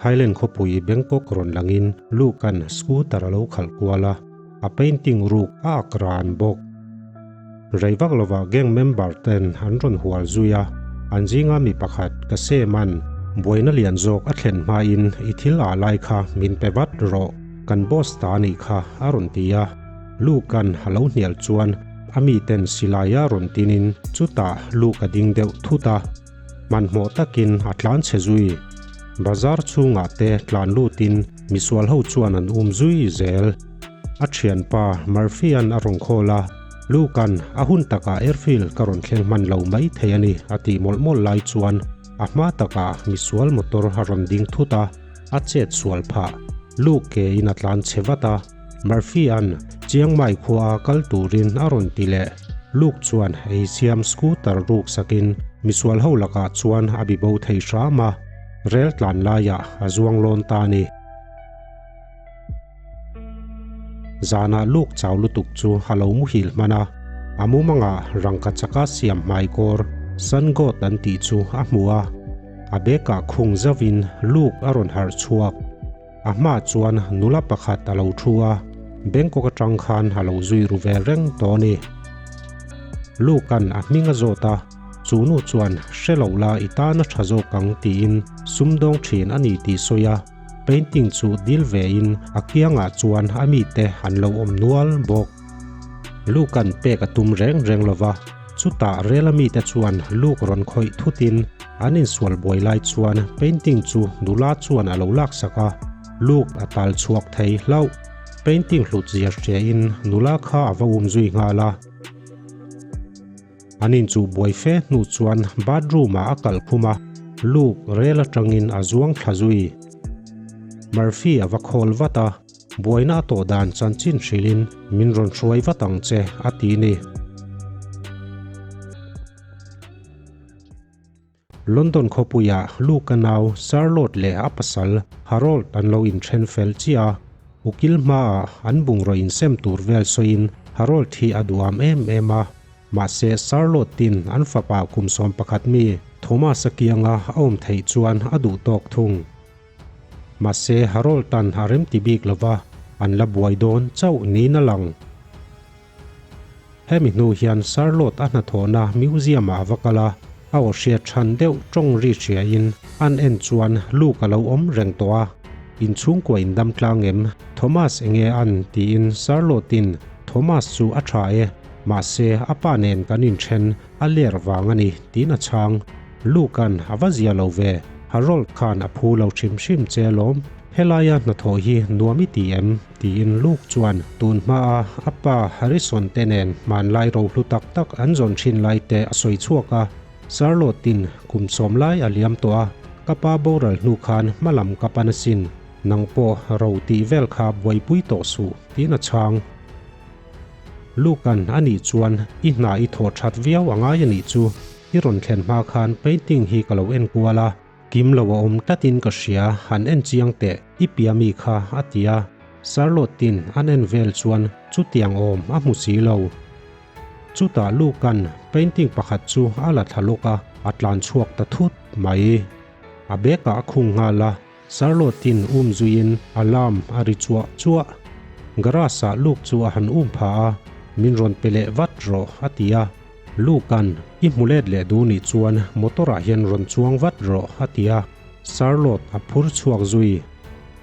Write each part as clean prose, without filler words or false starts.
Thailand khawpui Bangkok rawn langin Luke-a'n scooter a lo khalh kual a, a painting ruk a ak ran bawk. Rei vak lovah gang member ten an rawn hual zui a, an zinga mi pakhat ka Sam-a'n buaina lian zawk a thlen hmain i thil ah lai kha min pe vat rawh, kan boss ta a nih kha a rawn ti a. Luke-a'n a lo hnial chuan a miten silai a rawn tinin chutah Luke a ding deuh thut a. Hmanhmawh takin a tlan chhe zui. Bazar chhungah te tlan lutin misual ho chuan an um zui zel. A thianpa Murphy-a'n a rawn call a, Luke-a'n a hun takah airfield ka rawn thleng hman lo mai thei a ni a tih mawlh mawlh lai chuan a hma takah misual motor a rawn ding thut a, a chet sual phah. Luke ke in a tlan chhe vat a. Murphy-a'n Chiang Mai khuaa kal turin a rawn ti leh. Luke chuan ei siam scooter ruk sakin misual ho lakah chuan a bi bo thei hram a, rel tlan laiah a zuang lawn ta a ni. Zanah Luke chau lutuk chu a lo muhil hman a, a mumangah rangka chaka siam hmaikawr Sun God an tih chu a hmu a, a bag-ah khung zauhin Luke a rawn harh chhuak. A hmaah chuan nula pakhat a lo thu a, Bangkok atang khan a lo zui ru ve reng tawh a ni. Luke-a'n a hming a zawt a, chu nu chuan hre lo la i tan a tha zawk ang tiin sumdawng thin a ni tih sawi a, painting chu dil vein a kiangah chuan a mite an lo awm nual bawk. Luke-a'n pek a tum reng reng lo va, chutah rel a mite chuan Luke rawn khawih thutin an insual buai lai chuan painting chu nula chuan a lo laksak a, Luke a tal chhuak thei hlauh. Painting hlut zia hriain nula kha a va um zui nghal a. An inchuh buai fe hnu chuan bathroom ah a kal khum a, Luke rel atangin a zuang thla zui. Murphy a va khawl vat a. Buaina a tawh dan chanchin hrilhin min rawn hruai vat ang che, a ti ni. London khawpuiah Luke-a nau Charlotte leh a pasal Harold an lo inthen fel chiah a, ukil hmaah an bungraw insem tur vel sawiin Harold hi a duham em em a. Mahse Charlotte-in an fapa kum 11 mi Thomas-a kianga a awm theih chuan a duh tawk thung. Mahse Harold tan a remti bik lova, an la buai dawn chauh niin a lang. Hemi hnu hian Charlotte a hnathawhna museum ah a va kal a, a aw hriat than deuh tawng ri hriain an en chuan Luke a lo awm reng tawh a. Inchhungkua in dam tlang em? Thomas enge an? tiin Charlotte-in Thomas chu a tha e, mahse a pa nen kan inthen a ler vang a ni tiin a chhang. Luke-a'n a va zia lo ve, Harold khan a phu lo hrim hrim che alawm, helaia hnathawh hi nuam i ti em? tiin Luke chuan tun hmaa a pa Harrison te nen hmanlai rohlu tak tak an zawn thin lai te a sawi chhuak a, Charlotte-in kum sawm lai a liam tawh a, ka pa boral hnu khan hmalam ka pan asin, nang pawh ro tih vel kha buaipui tawh suh, tiin a chhang. Luke-a'n a nih chuan i hna i thawh that viau a ngai a nih chu, i rawn thlen hma khan painting hi ka lo en kual a, kim lo a awm tlatin ka hria, han en chiang teh, i pia mi kha a ti a, Charlotte-in an en vel chuan chutiang awm a hmu si lo. Chutah Luke-a'n painting pakhat chu a la thla lawk a, a tlan chhuak ta thut mai. A bag-ah a khung nghal a. Charlotte-in um zuiin alarm a ri chuah chuah. Garage-ah Luke chu a han um pha a, Min rawn pe leh vat rawh, a ti a. Luke-a'n, I hmu let leh duh nih chuan motor-ah hian rawn chuang vat rawh, a ti a. Charlotte a phur chhuak zui.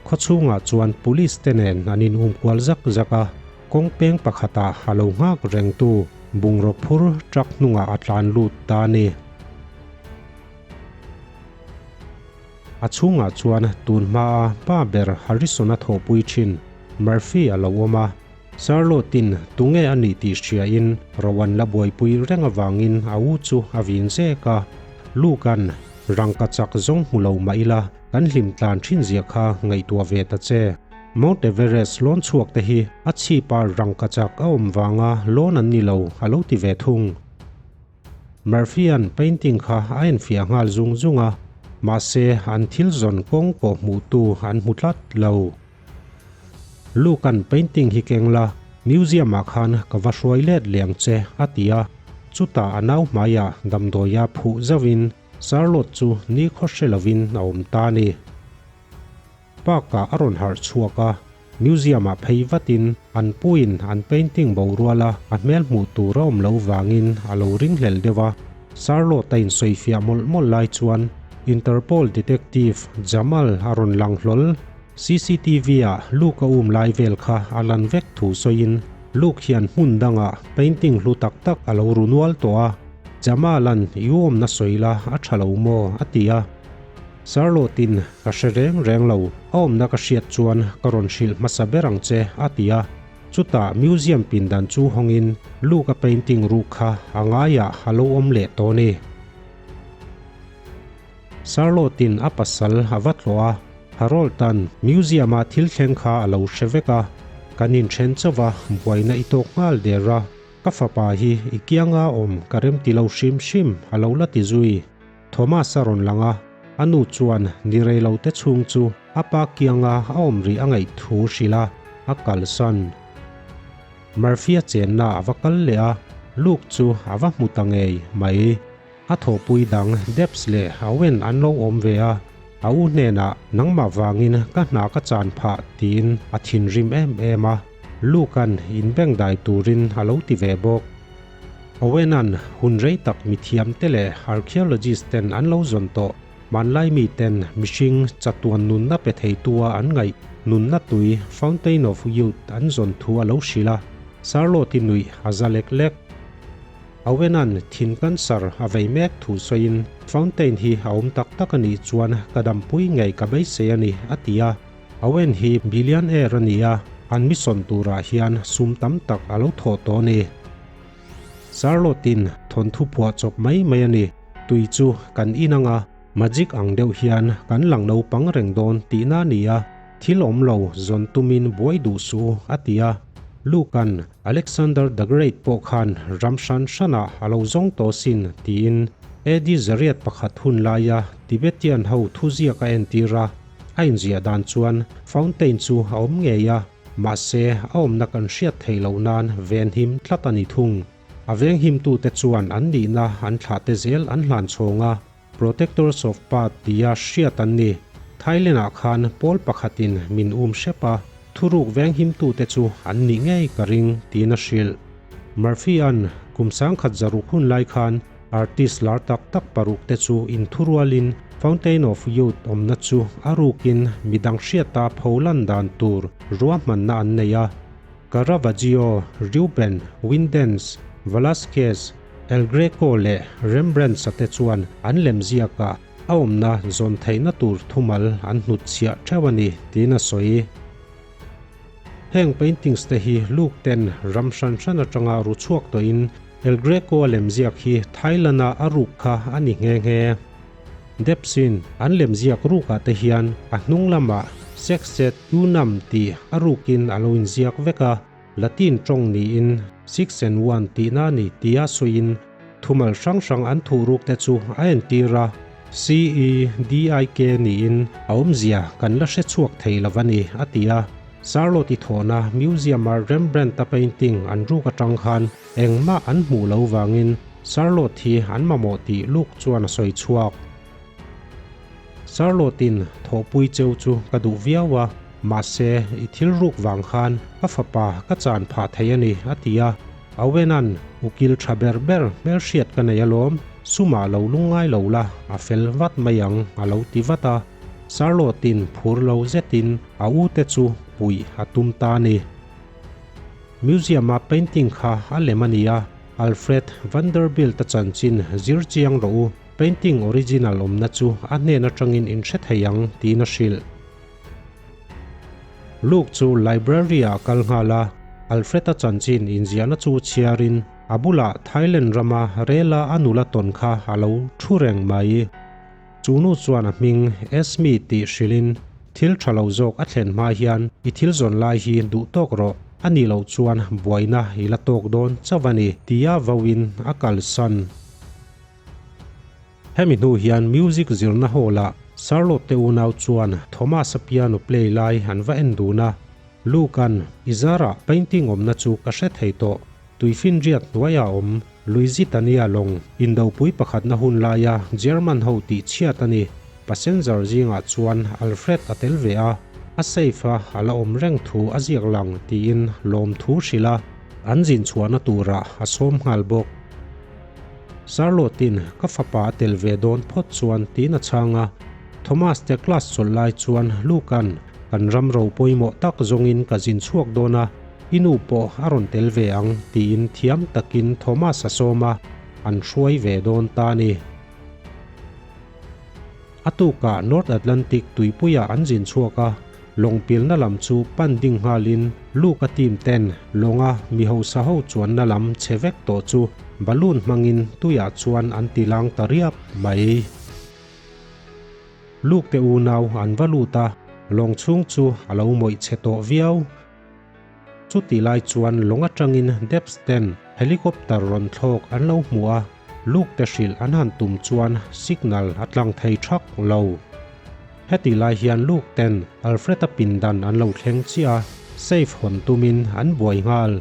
Khawchhungah chuan police te nen an in um kual zak zak a, kawng peng pakhatah a lo nghak rengtu bungraw phur truck hnungah a tlan lut ta a ni. A chhungah chuan tun hmaa pa ber Harrison-a thawhpui thin Murphy a lo awm a, Charlotte-in tunge a nih tih hriain Rowan la buaipui reng avangin a u chu a vin zek a. Luke-a'n rangka chak zawng hmu lo mah ila kan hlim tlan thin zia kha ngaihtuah ve ta che. Mount Everest lawn chhuak te hi a chhipa rangka chak a awm vanga lawn an ni lo a lo ti ve thung. Murphy-a'n painting kha a enfiah nghal zung zung a, mahse an thil zawn kawng pawh hmuhtu an hmu tlat lo. Luke-a'n painting hi keng la, museum-ah khan ka va hruai let leh ang che, a ti a. Chutah a nau hmaiah damdawia phuh zauhin Charlotte chu ni khaw hre lovin a awm ta a ni. Park-ah a rawn harh chhuak a, Museum-ah phei vatin an puin an painting boruala a hmel hmuh tur a awm loh vangin a lo ringhlel deuh a. Charlotte a insawifiah mawlh mawlh lai chuan Interpol detective Jamal a rawn lang hlawl. CCTV-ah Luke a um lai vel kha a lan vek thu sawiin Luke hian hmun dangah painting hlu tak tak a lo ru nual tawh a. Jamal-a'n i u awmna sawi la a tha lo maw? a ti a. Charlotte-in ka hre reng reng lo, a awmna ka hriat chuan ka rawn hrilh hmasa ber ang che, a ti a. Chutah museum pindan chu hawngin Luke-a painting ruk kha a ngaiah a lo awm leh tawh a ni. Charlotte-in a pasal a va tlawh a, Harold-a'n museum-a thil thleng kha a lo hre vek a, Kan inthen chauh a, buaina i tawk nghal der a, ka fapa hi i kianga awm ka remti lo hrim hrim, a lo la ti zui. Thomas a rawn lang a, a nu chuan ni rei lo te chhung chu a pa kianga a awm rih a ngaih thu hrilh a, a kalsan. Murphy-a chenna a va kal leh a, Luke chu a va hmu ta ngei mai. A thawhpui dang Debs leh Owen an lo awm ve a, a u hnenah nangmah vangin ka hna ka chan phah tiin a thinrim em em a, Luke-a'n inbengdai turin a lo ti ve bawk. Owen-a'n hun rei tak mithiamte leh archaeologist ten an lo zawn tawh. Hmanlai miten mihring chatuan nunna pe theitua an ngaih nunna tui Fountain of Youth an zawn thu a lo hrilh a, Charlotte-i nuih a za lek lek. Owen-a'n thin cancer a vei mek thu sawiin Fountain hi a awm tak tak a nih chuan ka dampui ngei ka beisei a ni, a ti a. Owen hi billionaire a ni a, an mission turah hian sum tam tak a lo thawh tawh a ni. Charlotte-in thawnthu phuah chawp mai mai a ni. Tui chu kan in anga magic ang deuh hian kan lang naupang reng dawn tihna a ni a, thil awm lo zawn tumin buai duh suh u a ti a. Luke-a'n Alexander the Great pawh khan ram hran hranah a lo zawng tawh sin tiin AD zariat pakhat hun laia Tibetian ho thuziak a entir a, a inziah dan chuan fountain chu a awm ngei a. Mahse, a awmna kan hriat theih loh nan venhim tlat a ni thung. A venghimtute chuan an nihna an thlahte zel an hlan chhawng a, Protectors of Path tia hriat an ni. Thailand-ah khan pawl pakhatin min um hrep a, thuruk venghimtute chu an nih ngei ka ring, tiin a hrilh. Murphy-a'n kum sangkhat zaruk hun lai khan Artist lar tak tak paruk te chu inthurualin Fountain of Youth awmna chu a rukin midang hriata pholan dan tur ruahmanna an nei a. Caravaggio, Reuben, Windens, Velasquez, El Greco leh Rembrandt-a te chuan an lemziakah a awmna zawn theihna tur thumal an hnutchhiah theuh a ni tiin a sawi. Heng paintings te hi Luke ten ram hran hran atanga ru chhuak tawhin El Greco a lemziak hi Thailand-a a ruk kha a ni nghe nghe. Depsin an lemziak rukah te hian a hnung lamah Sextet Unam tih a rukin a lo inziak vek a, Latin tawng niin six and one tihna a ni tia sawiin thumal hrang hrang an thuh ruk te chu a entir a, CEDIK niin a awmzia kan la hre chhuak thei lo a ni, a ti a. Charlotte-i thawhna Museum-a Rembrandt-a painting an ruk atang khan engmah an hmuh lo vangin Charlotte hi an mamawh tih Luke chuan a sawi chhuak. Charlotte-in thawhpui cheu chu ka duh viau a, mahse i thil ruk vang khan ka fapa ka chan phah thei a ni, a ti a. Owen-a'n ukil tha ber ber hmelhriat ka nei alawm, sumah lo lungngai lo la, a fel vat mai ang, a lo ti vat a. Charlotte-in phur lo zetin a ute chu puih a tum ta a ni. Museum-a painting kha a lem a ni a, Alfred Vanderbilt-a chanchin zir chiang rawh u. Painting original awmna chu a hnen atangin in hre thei ang tiin a hrilh. Luke chu library ah a kal nghal a, Alfred-a chanchin inziahna chu chhiarin a bulah Thailand rama rela a nula tawn kha a lo thu reng mai. Chu nu chuan a hming Esme tih hrilhin thil tha lo zawk a thlen hma hian i thil zawn lai hi duh tawk rawh, a nih loh chuan buaina i la tawk dawn chauh a ni tia vauin a kalsan. Hemi hnu hian music zirna hall-ah Charlotte te unau chuan Thomas-a piano play lai an va en dun a. Luke-a'n, I zarah painting awmna chu ka hre thei tawh. Tuifinriat hnuaiah a awm, Lusitania lawng indopui pakhatna hun laia German ho tih chhiat a ni. Passenger zingah chuan Alfred a tel ve a. A safe a a la awm reng thu a ziak lang tiin lawmthu hrilh a, an zin chhuahna turah a sawm nghal bawk. Charlotte-in ka fapa a tel ve dawn phawt chuan tiin a chhang a, Thomas te class chawlh lai chuan Luke-a'n kan ram ro pawimawh tak zawngin ka zin chhuak dawn a, i nu pawh a rawn tel ve ang tiin thiam takin Thomas a sawm a, an hruai ve dawn ta a ni. A tukah North Atlantic tuipuiah an zin chhuak a, lawng pilna lam chu pan ding nghalin Luke-a team ten lawnga mi hausa ho chuanna lam chhe vek tawh chu balloon hmangin tuiah chuan an ti lang ta riap mai. Luke te unau an va lut a, lawng chhung chu a lo mawih chhe tawh viau. Chuti lai chuan lawng atangin Debs ten helicopter rawn thlawk an lo hmu a, Luke te hrilh an han tum chuan signal a tlang thei thak lo. Heti lai hian Luke ten Alfred-a pindan an lo thleng chiah a, safe hawn tumin an buai nghal.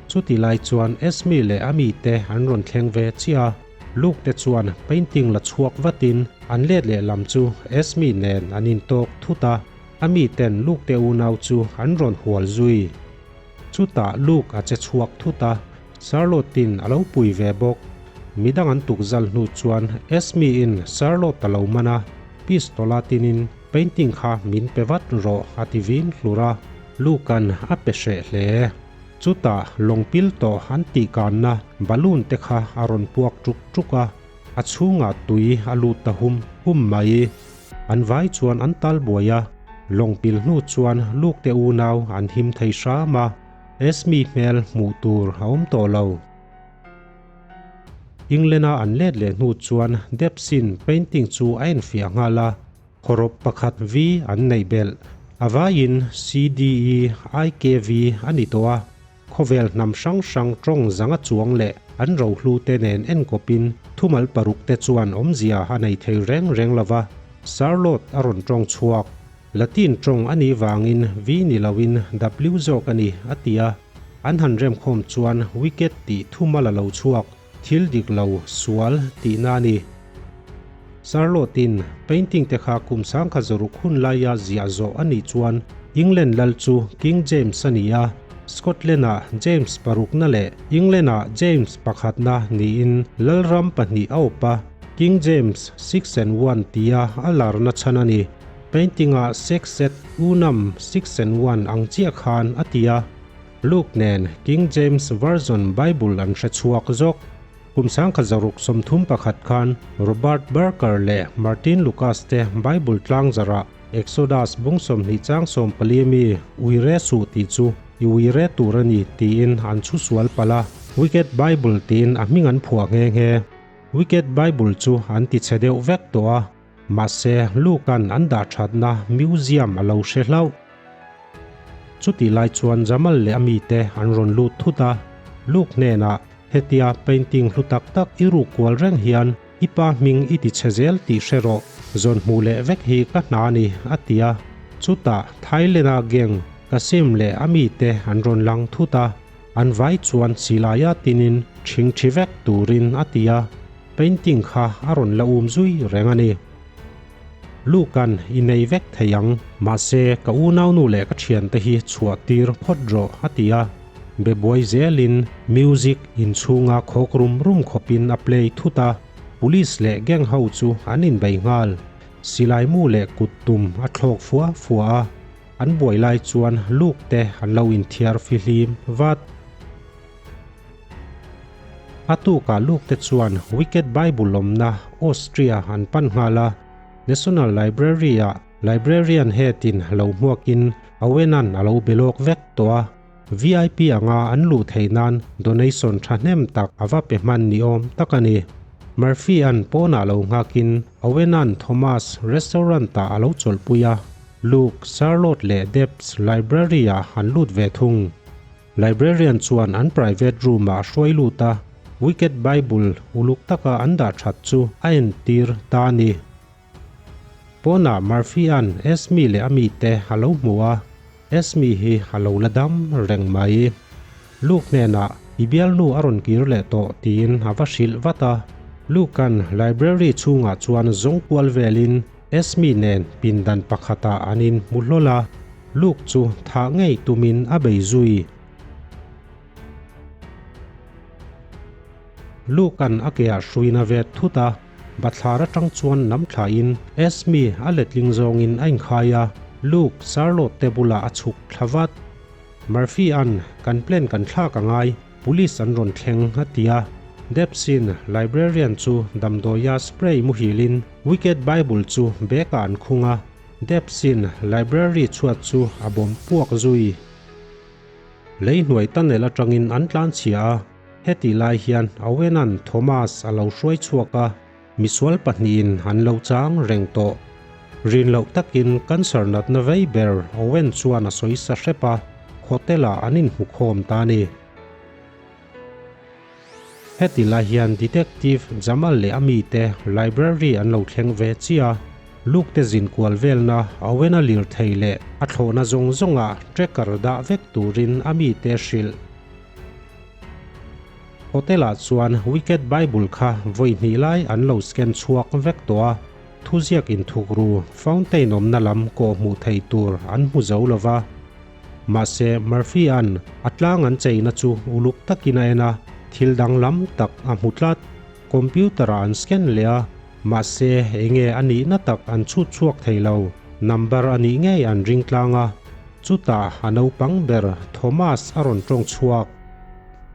Chuti lai chuan Esme leh a mite an rawn thleng ve chiah a, Luke te chuan painting la chhuak vatin an let leh lam chu Esme nen an intawk thut a. A mi ten Luke te unau chu an rawn hual zui. Chutah Luke a che chhuak thut a, Charlotte-in a lo pui ve bawk. Midang an tuk zal hnu chuan Esme-in Charlotte a lo man a, pistol-a tinin painting kha min pe vat rawh a ti vin hlur a, Luke-a'n a pe hreh hle. Chutah lawng pil tawh an tihkanna balloon te kha a rawn puak ṭuk ṭuk a, a chhungah tui a lut ta hum hum mai. An vai chuan an tal buai a, lawng pil hnu chuan Luke te unau an him thei hram a, Esme hmel hmuh tur a awm tawh lo. England-a an let leh hnu chuan Debs-in painting chu a enfiah nghal a, hawrawp pakhat V an neih belh. A vaiin CDEIKV a ni tawh a. Khawvel hnam hrang hrang tawng zanga chuang leh an rohlu te nen enkawpin thumal paruk te chuan awmzia a nei thei reng reng lova, Charlotte a rawn tawng chhuak. Latin tawng a nih vangin V ni loin W zawk a ni, a ti a. An han remkhawm chuan wicked tih thumal a lo chhuak, thil dik lo, sual tihna a ni. Charlotte-in painting te kha kum sangkhat zawruk hun laia ziah zawh a nih chuan England lal chu King James a ni a, Scotland-ah James parukna leh England-ah James pakhatna niin lalram pahnih a awp a, King James 6 and 1 tia a larna chhan a ni. Painting-ah six et unam 6 and 1 ang chiah khan a ti a, Luke nen King James Version Bible an hre chhuak zawk. Kum 1631 khan Robert Barker leh Martin Lucas te Bible tlangzarah Exodus bung 20 chang 14 mi Uire suh tih chu i uire tur a ni tiin an chhu sual palh a, Wicked Bible tiin a hming an phuah nghe nghe. Wicked Bible chu an ti chhe deuh vek tawh a, mahse Luke-a'n an dah thatna museum a lo hre hlauh. Chutih lai chuan Jamal leh a mite an rawn lut thut a, Luke hnenah Hetia painting hlu tak tak i ruk kual reng hian i pa hming i ti chhe zel tih hre rawh, zawn hmuh leh vek hi ka hna a ni, a ti a. Chutah Thailand-a gang Kasim leh a mite an rawn lang thut a, an vai chuan silaia tinin ṭhing ṭhi vek turin a ti a, painting kha a rawn la um zui reng a ni. Luke-a'n i nei vek thei ang, mahse ka unaunu leh ka ṭhiante hi chhuah tir phawt rawh, a ti a. Be buai zelin music inchhunga khawk rum rum khawpin a play thut a, police leh gang ho chu an inbei nghal. Silai mu leh kut tum a thlawk fua fua a, an buai lai chuan Luke te an lo inthiar fihlim vat. A tukah Luke te chuan Wicked Bible awmna Austria an pan nghal a, National Library ah Librarian head-in lo hmuakin Owen-a'n a lo be lawk vek tawh a, VIP anga an luh theih nan donation thahnem tak a va pe hman ni awm tak a ni. Murphy-a'n pawnah lo nghakin Owen-a'n Thomas restaurant-ah a lo chawlhpui a, Luke, Charlotte leh Debs library-ah an lut ve thung. Librarian chuan an private room-ah a hruai lut a, Wicked Bible uluk taka an dah that chu a entir ta a ni. Pawnah Murphy-a'n Esme leh a mite a lo hmu a, Esme hi a lo la dam reng mai. Luke hnenah i bialnu a rawn kir leh tawh tiin a va hrilh vat a. Luke-a'n library chhungah chuan zawng kual velin Esme nen pindan pakhatah an inhmu hlawl a, Luke chu thah ngei tumin a bei zui. Luke-a'n a keah hruina vet thut a, bathlar atang chuan lam thlain Esme a letling zawngin a inkhai a, Luke Charlotte te bulah a chhuk thla vat. Murphy-a'n kan plan kan thlak a ngai, police an rawn thleng a ti a. Debs-in librarian chu damdawia spray muhilin Wicked Bible chu bag-ah an khung a, Debs-in library chhuat chu a bawm puak zui. Lei hnuai tunnel atangin an tlan chhia a, hetih lai hian Owen-a'n Thomas a lo hruai chhuak a, misual pahnihin an lo chang reng tawh. Rin loh takin cancer natna vei ber Owen chuan a sawi sa hrep a, hotel-ah an inhmukhawm ta a ni. Heti lai hian Detective Jamal leh a mite library an lo thleng ve chiah a, Luke te zin kual velna Owen-a lirthei leh a thlawhna zawng zawngah tracker dah vek turin a mite hrilh. Hotel-ah chuan Wicked Bible kha vawi hnih lai an lo scan chhuak vek tawh a, thuziak inthukru fountain awmna lam kawh hmuh thei tur an hmu zo lova. Mahse, Murphy-a'n a tlang an cheina chu uluk takin a en a, thil danglam tak a hmu tlat. Computer-ah an scan leh a, mahse, enge a nihna tak an chhut chhuak thei lo. Number a nih ngei an ring tlang a. Chutah a naupang ber Thomas a rawn tawng chhuak.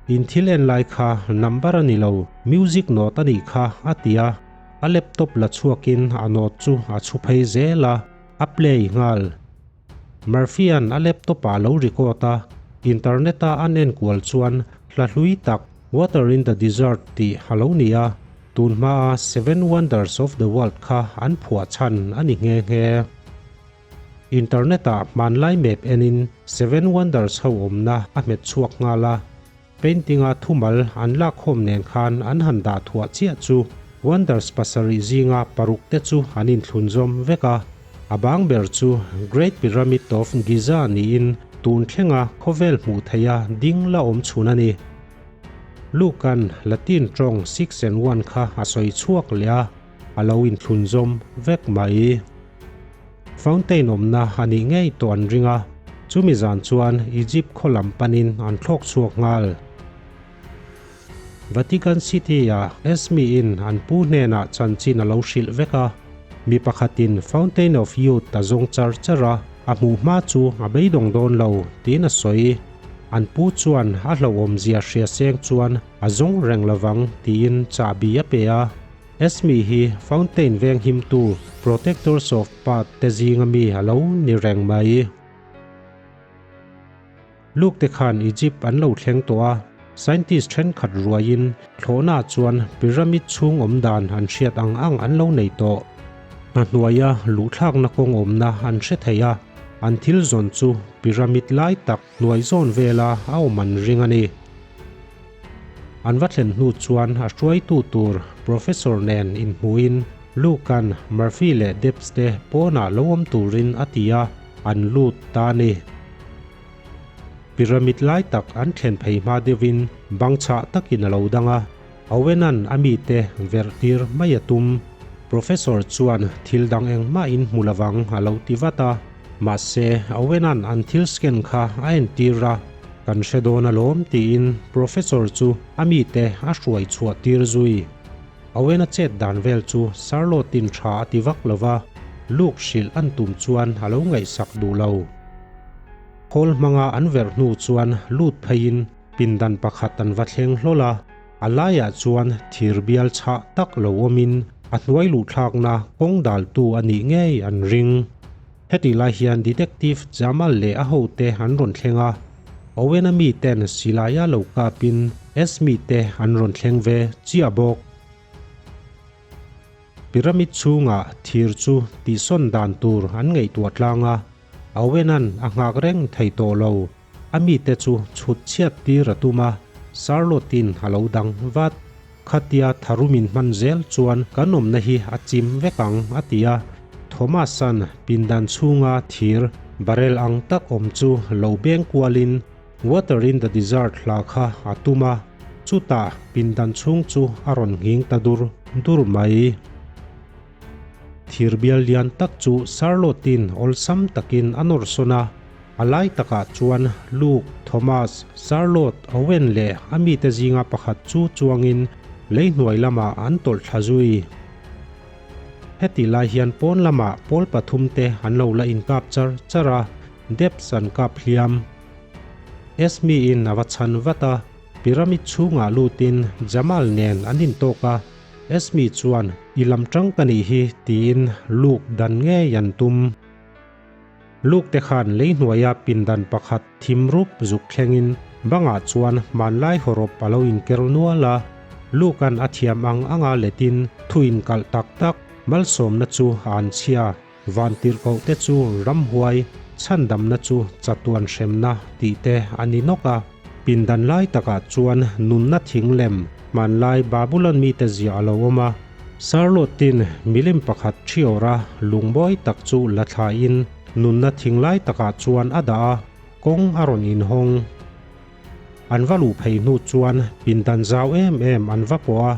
In thil en lai kha number a ni lo, music note a nih kha, a ti a. A laptop la chhuakin a note chu a chhu phei zel a, a play nghal. Murphy-a'n a laptop-ah a lo record a, internet-a an enkual chuan hla hlui tak Water in the Desert tih a lo ni a, tun hmaa Seven Wonders of the World kha an phuah chhan a ni nghe nghe. Internet-ah hmanlai map enin Seven Wonders ho awmna a hmet chhuak nghal a, Painting-a thumal an lakkhawm nen khan an han dah thuah chiah chu Wonders pasarih zinga paruk te chu an inthlunzawm vek a. A bang ber chu Great Pyramid of Giza niin tun thlenga khawvel hmuh theiha ding la awm chhun a ni. Luke-a'n Latin tawng six and one kha a sawi chhuak leh a, a lo inthlunzawm vek mai. Fountain awmna a nih ngei tawh an ring a, chumi zan chuan Egypt khaw lam panin an thlawk chhuak nghal. Vatican City-ah Esme-in an pu hnenah chanchin a lo hrilh vek a, mi pakhatin Fountain of Youth a zawng char char a, a hmuh hma chu a beidawng dawn lo tiin a sawi. An pu chuan a hlauhawmzia hria seng chuan a zawng reng lovang tiin chahbi a pe a. Esme hi Fountain veng himtu Protectors of Path te zinga mi a lo ni reng mai. Luke te khan Egypt an lo thleng tawh a, scientist thenkhat ruaiin thlawhnaah chuan pyramid chhung awm dan an hriat ang ang an lo nei tawh. Hna hnuaia luhthlakna kawng awmna an hre thei a, an thil zawn chu pyramid lai tak hnuai zawn vela a awm an ring a ni. An va thlen hnu chuan a hruaitu tur Professor nen inhmuhin Luke-a'n Murphy leh Debs te pawnah lo awm turin a ti a, an lut ta a ni. Pyramid lai tak an thlen phei hma deuhin bang chhah takin a lo dang a, Owen-a'n a mite verh tir mai a tum. Professor chuan thil dang engmahin hmu lovang a lo ti vat a. Mahse, Owen-a'n an thil scan kha a entir a, kan hre dawn alawm tiin Professor chu a mite a hruai chhuah tir zui. Owen-a chet dan vel chu Charlotte-in tha a ti vak lo va, Luke hrilh an tum chuan a lo ngaihsak duh lo. Khawl hmanga an verh hnu chuan lut pheiin pindan pakhat an va thleng hlawl a, A laiah chuan thir bial chhah tak lo awmin a hnuai luhthlakna kawng daltu a nih ngei an ring. Hetih lai hian Detective Jamal leh a hote an rawn thleng a, Owen-a miten silaia lo kapin Esme te an rawn thleng ve chiah bawk. Pyramid chhungah thir chu tihsawn dan tur an ngaihtuah tlang a, Owen-a'n a nghak reng thei tawh lo. A mite chu chhut chhiat tir a tum a, Charlotte-in a lo dang vat. Khatia tharumin hman zel chuan kan awmna hi a chim vek ang, a ti a. Thomas-a'n pindan chhunga thir barrel ang tak awm chu lo beng kualin Water in the Desert hla kha a tum a, chutah pindan chhung chu a rawn nghing ta dur dur mai. Thirbial lian tak chu Charlotte-in awlsam takin a nawr sawn a, a lai takah chuan Luke, Thomas, Charlotte, Owen leh a mite zinga pakhat chu chuangin lei hnuai lamah an tawlh thla zui. Heti lai hian pawn lamah pawl pathumte an lo la inkap char char a, Debs an kap hliam. Esme-in a va chhan vat a, Pyramid chhungah lutin Jamal nen an intawk a, Esme chuan i lam tang ka nih hi tiin Luke dan ngei an tum. Luke te khan lei hnuaia pindan pakhat thim rup zuk thlengin bangah chuan hmanlai hawrawp a lo inker nual a, Luke-a'n a thiam ang anga letin thu inkalh tak tak malsawmna chu a an chhia. Vantirhkoh te chu ramhuai, chhandamna chu chatuan hremna tih te a ni nawk a. Pindan lai takah chuan nunna thing lem hmanlai Babulon mite ziah a lo awm a. Charlotte-in milim pakhat thiawra lungmawi tak chu la thlain nunna thing lai takah chuan a dah a, kawng a rawn inhawng. An va luh phei hnu chuan pindan zau em em an va pawh a,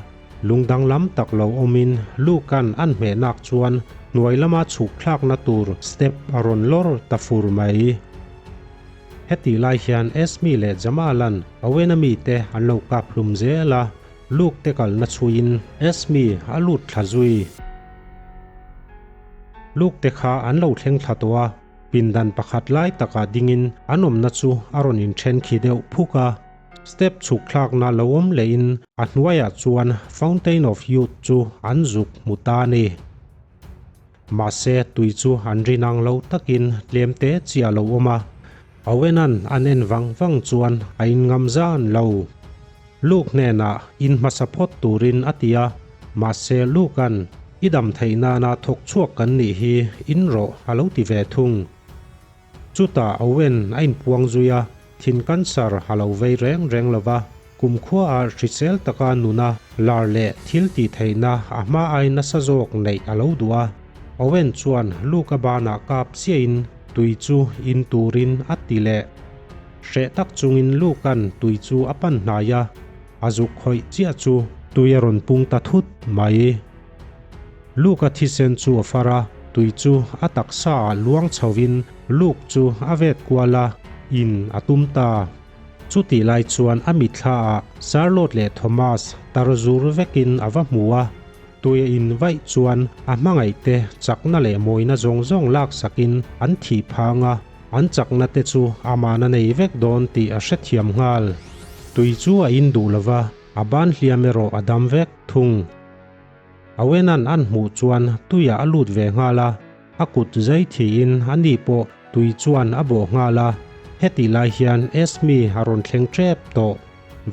lung danglam tak lo awmin Luke-a'n an hmehnak chuan hnuai lama chhuk thlakna tur step a rawn lawr ta fur mai. Hetih lai hian Esme leh Jamal-a'n Owen-a mite an lo kap hlum zel a, Luke te kalna chhuiin Esme a lut thla zui. Luke te kha an lo thleng thla tawh a. Pindan pakhat lai takah dingin an awmna chu a rawn inthen khi deuh phuk a. Step chhuk thlakna lo awm lehin a hnuaiah chuan Fountain of Youth chu an zuk hmu ta a ni. Mahse tui chu an rin ang lo takin tlem te chiah a lo awm a. Owen-a'n an en vang vang chuan a inngam zan lo. Luke hnenah in hmasa phawt turin a ti a, mahse Luke-a'n i dam theih nana thawk chhuak kan nih hi in rawh a lo ti ve thung. Chutah Owen a inpuang zui a, thin cancer a lo vei reng reng lo va, kumkhuaah hrisel taka nuna lar leh thil tih theihna a hma ai nasa zawk neih a lo duh a. Owen chuan Luke-a banah kap chiahin tui chu in turin a ti leh. Hreh tak chungin Luke-a'n tui chu a pan hnai a, a zuk khawih chiah chu tui a rawn pung ta thut mai. Luke-a thisen chu a far a, tui chu a taksa ah luang chhovin Luke chu a vet kual a, in a tum ta. Chutih lai chuan a mitthla ah Charlotte leh Thomas tar zur vekin a va hmu a, tui a in vaih chuan a hmangaihte chakna leh mawina zawng zawng laksakin an thih phang a, An chakna te chu aman a nei vek dawn tih a hrethiam nghal. Tui chu a in duh lova, a ban hliam erawh a dam vek thung. Owen-a'n an hmuh chuan tuiah a lut ve nghal a, a kut zai thiin a ni pawh tui chuan a bawh nghal a. Hetih lai hian Esme a rawn thleng tep tawh.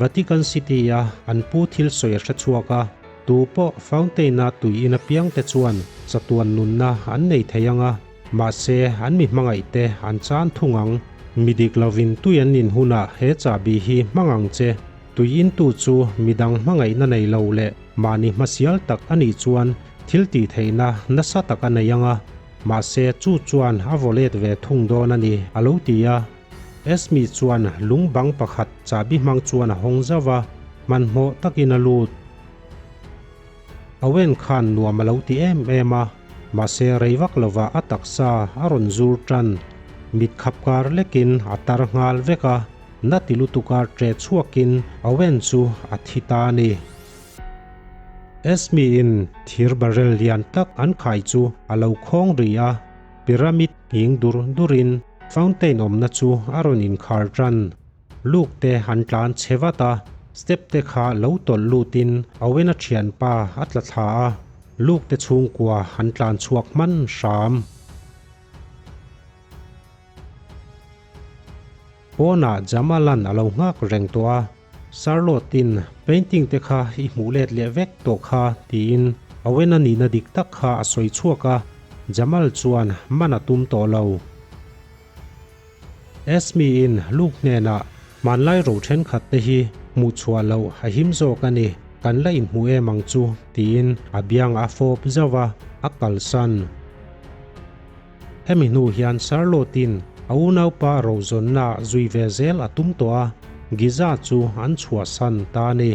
Vatican City-a an pu thil sawi a hre chhuak a, tu pawh fountain-a tui in apiang te chuan chatuan nunna an nei thei ang a, Mahse, an mi hmangaihte an chan thung ang. Mi dik lovin tui an in hunah he chahbi hi hmang ang che. Tui intu chu midang hmangaihna nei lo leh mahni hmasial tak a nih chuan thil tih theihna nasa tak a nei ang a. Mahse, chu chuan a vaw let ve thung dawn a ni, a lo ti a. Esme chuan lung bang pakhat chahbi hmang chuan a hawng zauh a, hmanhmawh takin a lut. Owen khan nuam a lo ti em em a, mahse rei vak lovah a taksa a rawn zur tan. Mit khap kar lekin a tar nghal vek a, na ti lutuka ṭe chhuakin Owen chu a thi ta a ni. Esme-in thir barrel lian tak an khai chu a lo khawng ri a, pyramid nghing dur durin fountain awmna chu a rawn inkhar tan. Luke te an tlan chhe vat a, step te kha lo tawlh lutin Owen-a thianpa a tla thla a, Luke te chhungkua an tlan chhuak hman hram. Pawnah Jamal-a'n a lo nghak reng tawh a, Charlotte-in painting te kha i hmuh let leh vek tawh kha tiin Owen-a nihna dik tak kha a sawi chhuak a, Jamal chuan man a tum tawh lo. Esme-in Luke hnenah, Hmanlai ro thenkhat te hi hmuh chhuah loh a him zawk a ni, kan la inhmu em ang chu, tiin a biang a fawp zauh a, a kalsan. Hemi hnu hian Charlotte-in a unaupa rozawnna zui ve zel a tum tawh a, Giza chu an chhuahsan ta a ni.